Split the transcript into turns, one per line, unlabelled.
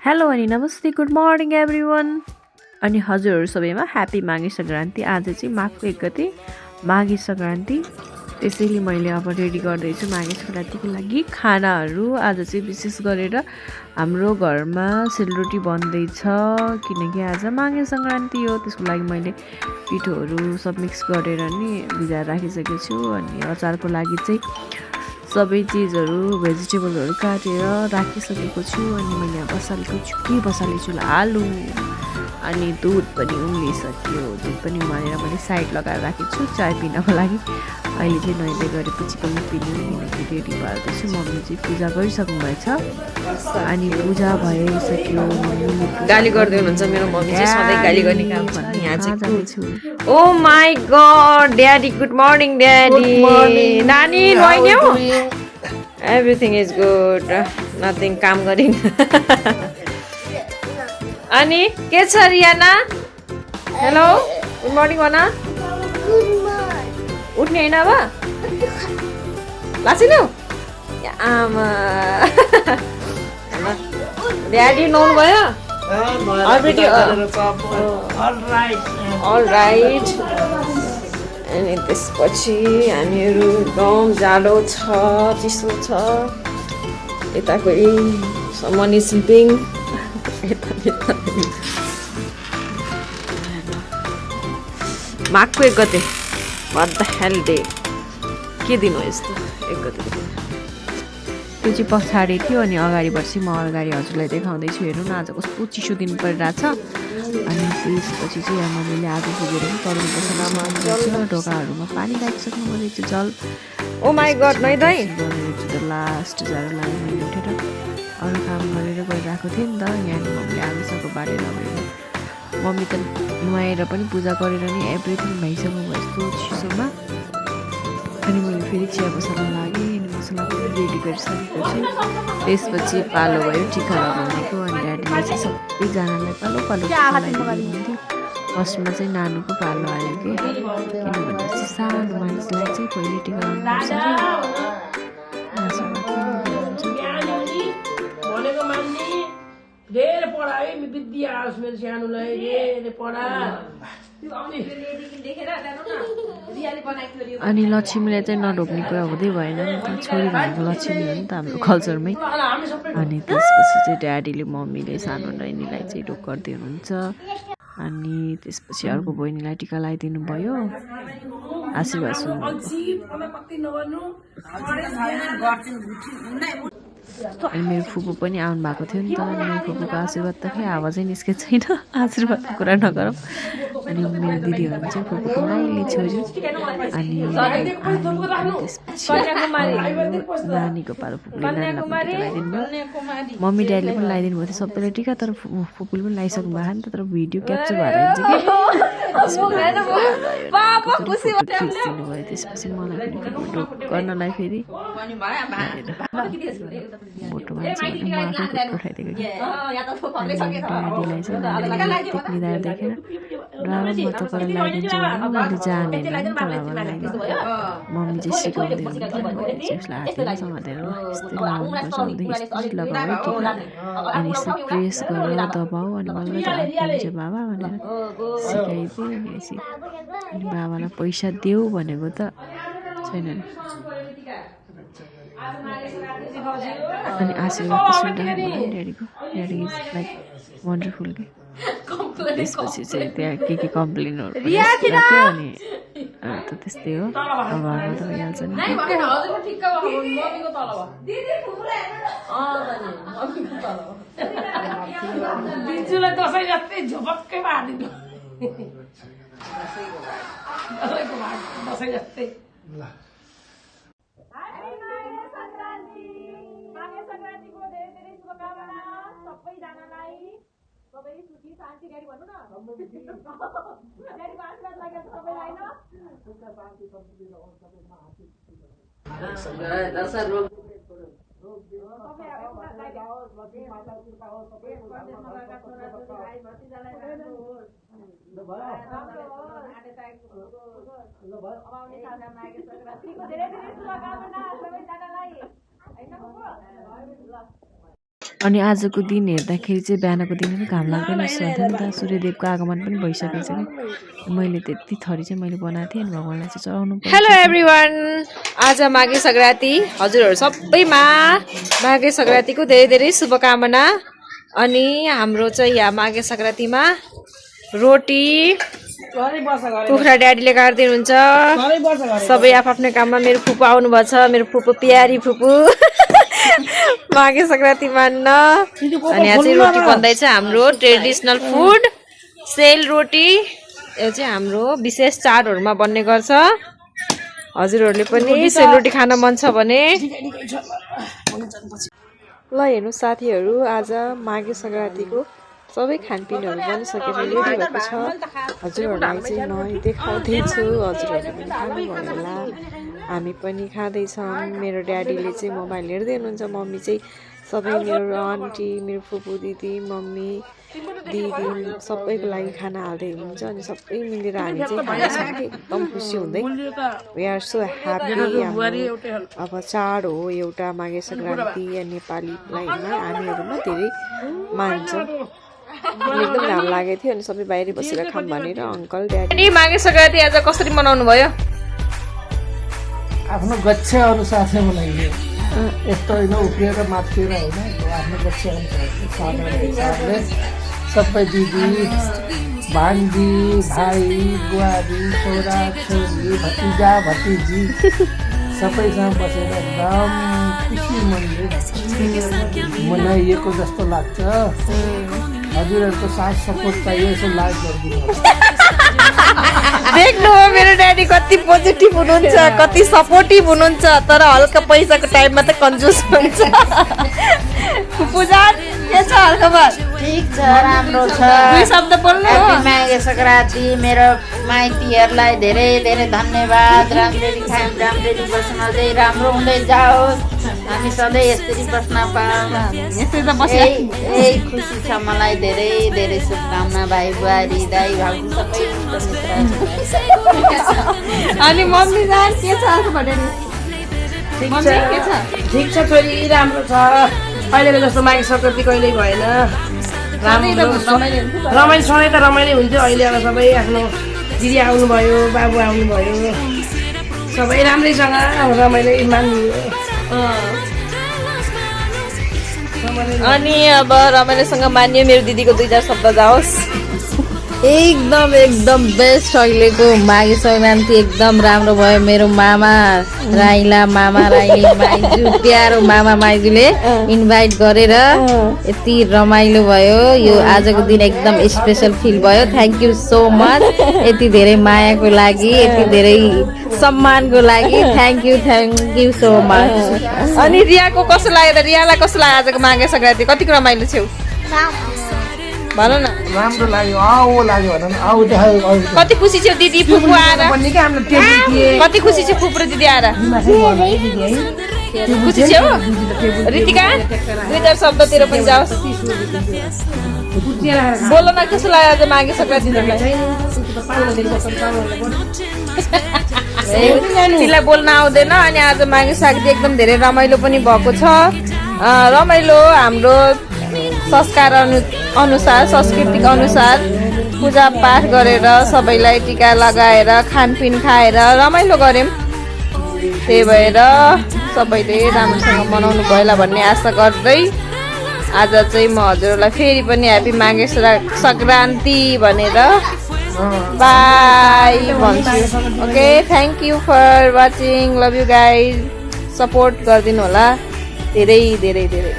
Hello अनि नमस्ते good morning everyone अनि हजुरहरू सबैमा ह्यापी माघे सङ्क्रान्ति। आज चाहिँ माघको 1 गते माघे सङ्क्रान्ति, त्यसैले मैले अब रेडी गर्दैछु माघे सङ्क्रान्तिको लागि खानाहरू। आज चाहिँ विशेष गरेर हाम्रो घरमा सेलरोटी बन्दैछ किनकि आज माघे सङ्क्रान्ति हो। त्यसको लागि मैले पिठोहरू सब मिक्स गरेर नि भिजाएर राखिसकेको छु। अनि अचारको लागि चाहिँ सबै चिजहरू भेजिटेबलहरू काटेर राखिसकेको छु। अनि मैले यहाँ बसालेको छु के बसालेको छु आलु, अनि दुध पनि उम्लिसक्यो। दुध पनि उमालेर मैले साइड लगाएर राखेको छु चाय पिनको लागि। अहिले चाहिँ नुहाइदै गरेपछि पनि पिने किनकि रेडी पार्दैछु। मम्मी चाहिँ पूजा गरिसक्नु भएछ अनि पूजा भइसक्यो।
गाली गर्दै हुनुहुन्छ मेरो मम्मी चाहिँ, सधैँ गाली गर्ने काम छ। यहाँ चाहिँ oh my god daddy, good morning daddy. नानी नुहाइन्यौ? एभ्रिथिङ इज गुड, नथिङ, काम गरिन। अनि के छ रियाना? हेलो गुड मर्निङ भन। उठ्ने होइन अब? लासिनु आमा। ड्याडी नुहाउनु भयो? All right. अनि त्यसपछि हामीहरू गाउँ जाडो छ, चिसो छ। यताको मनी स्लिपिङ। माघको 1 गते, what the hell day, के दिन हो यस्तो 1 गते दिन?
त्यो चाहिँ पछाडि थियो अनि अगाडि बसी म अगाडि हजुरलाई देखाउँदैछु। हेर्नु न आज कस्तो चिसो दिन परिरहेछ। अनि त्यसपछि चाहिँ यहाँ मम्मीले आगो पुगेर पनि कराउनु ढोकाहरूमा पानी राखिसक्नु परेको छ जल।
ओ माई गड नै दाइ
लास्ट जाडो लाग्यो उठेर अरू काम गरेर गइरहेको थिएँ नि त। यहाँ मम्मीले आगोसागो बालेर मम्मी त नुहाएर पनि पूजा गरेर नि एभ्रिथिङ भइसक्नु भयो यस्तो चिसोमा। अनि मैले फेरि चिया बसाल्न लागेँ अनि मसला पनि रेडी गरिसकेको छु। त्यसपछि पालो भयो टिका लगाउनेको। अनि ड्याडीले चाहिँ सबैजनालाई पालो पालो लगाइदिनुहुन्थ्यो। फर्स्टमा चाहिँ नानुको पालो आयो कि, किनभने चाहिँ सानो मानिसलाई चाहिँ पहिले टिका लगाउनुपर्छ अनि लक्ष्मीलाई चाहिँ नढोक्ने कुरा हुँदै भएन नि त, छोरी भनेको लक्ष्मी हो नि त हाम्रो कल्चरमै। अनि त्यसपछि चाहिँ ड्याडीले मम्मीले सानो बहिनीलाई चाहिँ ढोक गर्दै हुनुहुन्छ। अनि त्यसपछि अर्को बहिनीलाई टिका लगाइदिनु भयो, आशीर्वाद सुन्नु। अनि मेरो फुपू पनि आउनु भएको थियो नि त। मेरो फुपूको आशीर्वाद त खै आवाजै निस्केको छैन, आशीर्वादको कुरा नगरौँ। अनि मेरो दिदी हुनुहुन्छ फुपूको माइली छोरी। अनि त्यसपछि नानीको पालो फुपूले नानीलाई पनि टिका लगाइदिनु भयो। मम्मी ड्याडीले पनि लगाइदिनु भएको थियो सबैलाई टिका, तर फुपूले पनि लगाइसक्नु भएको नि त, तर भिडियो क्याप्चर भएर हुन्छ कि खिचिदिनु भयो। त्यसपछि मलाई पनि ढोक गर्नलाई फेरि मोटो मान्छे भने म आफै फोटो उठाइदिएको कि। ड्याडीलाई चाहिँ नानीले मिलाएर देखेर बाबा म तपाईँलाई लगाइदिन्छु भने मैले जानेन नि त बाबा लगाइदिनु। मम्मी चाहिँ सिकाउँदै हुन्थ्यो, मैले चाहिँ उसलाई हातले समातेर यस्तै लगाउनुपर्छ भनेदेखि यस्तै लगाऊ है टिका, अनि यस्तो प्रेस गरेर दबाऊ अनि बल्ल चाहिँ हुन्छ बाबा भनेर सिकाइदिएँ। अनि बाबालाई पैसा देऊ भनेको त छैन नि। अनि आशीर्वाद त सुन्दाखेरि ड्याडीको, ड्याडी इज लाइक वन्डरफुल के। त्यसपछि चाहिँ त्यहाँ के कम्प्लेनहरू थियो अनि त त्यस्तै हो, घरमा त भइहाल्छ नि।
सबै सुखी शान्ति ड्याडी भन्नु न। ड्याडीको आशीर्वाद लागेको छ सबैलाई न। सुख शान्ति समृद्धि रहोस् सबैमा हाँसी खुसी रहोस्। दर्शन रोग सबै आफूलाई जाओस्, लक्ष्मी माता कृपा होस्, सबै परदेशमा गएका छोराछोरी भाइ भतिजालाई राम्रो होस्। ल भयो राम्रो होस्। आटे ताइको ल भयो अब आउने सालमा माघे सङ्क्रान्तिको धेरै धेरै शुभकामना सबैजनालाई। हैन बुबु? ल
अनि आजको दिन हेर्दाखेरि चाहिँ बिहानको दिन पनि घाम लाग्दैन सधैँ त सूर्यदेवको आगमन पनि भइसकेको छ कि मैले त्यति थरी चाहिँ मैले बनाएको थिएँ अनि भगवान्लाई चाहिँ चढाउनु पर्छ।
हेलो एभ्रिवान, आज माघे सङ्क्रान्ति हजुरहरू सबैमा माघे सङ्क्रान्तिको धेरै धेरै शुभकामना। अनि हाम्रो चाहिँ यहाँ माघे सङ्क्रान्तिमा रोटी कुखुरा ड्याडीले काटिदिनुहुन्छ। सबै आफ्नै काममा मेरो फुपू आउनुभएको छ, मेरो फुपू प्यारी फुपू माघे सङ्क्रान्ति मान्न। अनि यहाँ चाहिँ रोटी बन्दैछ, हाम्रो ट्रेडिसनल फुड सेल रोटी। यो चाहिँ हाम्रो विशेष चाडहरूमा बन्ने गर्छ। हजुरहरूले पनि सेल रोटी खान मन छ भने ल हेर्नु साथीहरू, आज माघे सङ्क्रान्तिको सबै खानपिनहरू बनिसकेर रेडी भएको छ। हजुरहरूलाई चाहिँ म देखाउँदैछु, हजुरहरूले पनि खानुभयो होला, हामी पनि खाँदैछौँ। मेरो ड्याडीले चाहिँ मोबाइल हेर्दै हुनुहुन्छ, मम्मी चाहिँ सबै मेरो आन्टी, मेरो फुपू, दिदी, मम्मी, दिदी सबैको लागि खाना हाल्दै हुनुहुन्छ। अनि सबै मिलेर हामी चाहिँ खाँदैछौँ कि एकदम खुसी हुँदै। We are so happy. अब चाड हो एउटा माघे सङ्क्रान्ति, नेपालीलाई हामीहरूमा धेरै मान्छौँ। एकदम घाम लागेको थियो अनि सबै बाहिर बसेर खाऊँ भनेर अङ्कल ड्याडी। माघे सङ्क्रान्ति आज कसरी मनाउनु भयो?
आफ्नो गच्छे अनुसार चाहिँ मनाइयो। यस्तो होइन उफ्रिएर माथिएर होइन, आफ्नो गच्छे अनुसारले सबै दिदी भान्जी भाइ बुहारी छोरा छोरी भतिजा भतिजी सबैसँग बसेर एकदम खुसी मनले मनाइएको जस्तो लाग्छ। हजुरहरूको साथ सपोर्ट चाहियो, यसो लाइक गरिदिनु।
देख्नु हो मेरो ड्याडी कति पोजिटिभ हुनुहुन्छ, कति सपोर्टिभ हुनुहुन्छ, तर हल्का पैसाको टाइममा त कन्जुस हुन्छ। पूजा के छ हालखबर?
ठिक छ, राम्रो छ।
दुई शब्द बोल्नु हो।
माघे सङ्क्रान्ति मेरो माइतीहरूलाई धेरै धेरै धन्यवाद। राम्ररी खायौँ, राम्ररी बस्न अझै राम्रो हुँदै जाओस्, हामी सधैँ यसरी बस्न पाऊँ, यही खुसी छ मलाई। धेरै धेरै शुभकामना भाइ बुहारी दाइ भाउजू सबै मित्र।
अनि मम्मी जान के छ हालखबर?
ठिक छ छोरी, राम्रो छ। अहिलेको जस्तो माघे सङ्क्रान्ति कहिल्यै भएन। रमाइलो सधैँ त रमाइलो हुन्थ्यो। अहिले अब सबै आफ्नो दिदी आउनुभयो, बाबु आउनुभयो, सबै राम्रैसँग रमाइलो मान्नु।
अनि अब रमाइलोसँग मानियो मेरो दिदीको 2-4 शब्द जाओस्।
एकदम एकदम बेस्ट। अहिलेको माघे सङ्क्रान्ति एकदम राम्रो भयो। मेरो मामा राईला, मामा राईले, माइजू प्यारो मामा माइजूले इन्भाइट गरेर यति रमाइलो भयो। यो आजको दिन एकदम स्पेसल फिल भयो। थ्याङ्क यू सो मच, यति धेरै मायाको लागि, यति धेरै सम्मानको लागि थ्याङ्क यू सो मच।
अनि रियाको कस्तो लाग्यो त? रियालाई कस्तो लाग्यो आजको माघे सङ्क्रान्ति? कतिको रमाइलो छेउ भन न।
राम्रो लाग्यो, आऊ लाग्यो भन न। आऊ देखायो
कति खुसी छौ दिदी फुपू आएर? कति खुसी छौ फुपू र दिदी आएर? खुसी छौ? रितिका 2-4 शब्द तेरो पनि जाओस्। बोल न, कस्तो लाग्यो आज माघे सङ्क्रान्ति? तिमीलाई बोल्न आउँदैन। अनि आज माघे सङ्क्रान्ति एकदम धेरै रमाइलो पनि भएको छ। रमाइलो हाम्रो संस्कार अनुसार, संस्कृतिक अनुसार पूजा पाठ गरेर सबैलाई टिका लगाएर खानपिन खाएर रमाइलो गऱ्यौँ। त्यही भएर सबैले राम्रोसँग मनाउनु भयो होला भन्ने आशा गर्दै आज चाहिँ म हजुरहरूलाई फेरि पनि ह्याप्पी माघे सङ्क्रान्ति भनेर बाई भन्छु। Okay, thank you for watching, love you guys. Support गरिदिनु होला धेरै धेरै धेरै।